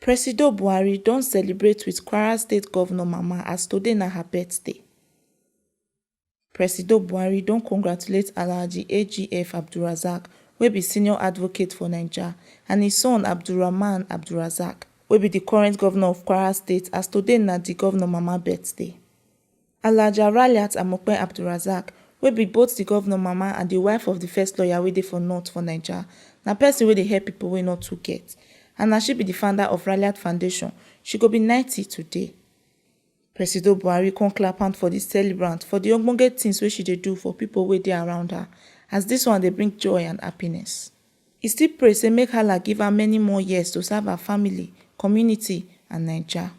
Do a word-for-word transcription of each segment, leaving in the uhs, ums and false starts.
Presido Buhari don celebrate with Kwara State Governor Mama as today na her birthday. Presido Buhari don congratulate Alhaji A G F Abdulrazak, wey be senior advocate for Naija, and his son Abdulrahman Abdulrazak, wey be the current governor of Kwara State, as today na the governor Mama birthday. Alhaja Raliat Amope Abdulrazak, wey be both the governor Mama and the wife of the first lawyer wey dey for North for Naija, na person wey dey help people wey no too get. And na she be the founder of Raliat Foundation. She go be ninety today. Presido Buhari come clap hand for the celebrant for the ogbonge things wey she dey do for people wey dey around her, as this one dey bring joy and happiness. He still pray say make Allah give her many more years to serve her family, community, and Naija.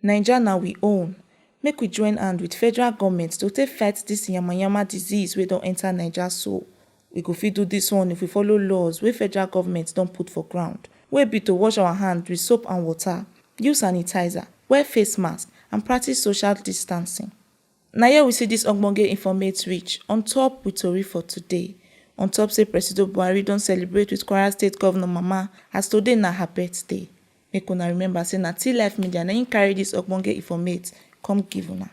Naija na we own. Make we join hand with federal government to take fight this yamayama disease wey don enter Naija so. We go fit do this one if we follow laws wey federal government don put for ground, wey be to wash our hand with soap and water, use sanitizer, wear face mask, and practice social distancing. Na here we see this ogbonge informate reach on top with tori for today. On top say Presido Buhari don celebrate with Kwara State Governor Mama as today na her birthday. Make una remember say na T Life Media na im carry this ogbonge informate come give una.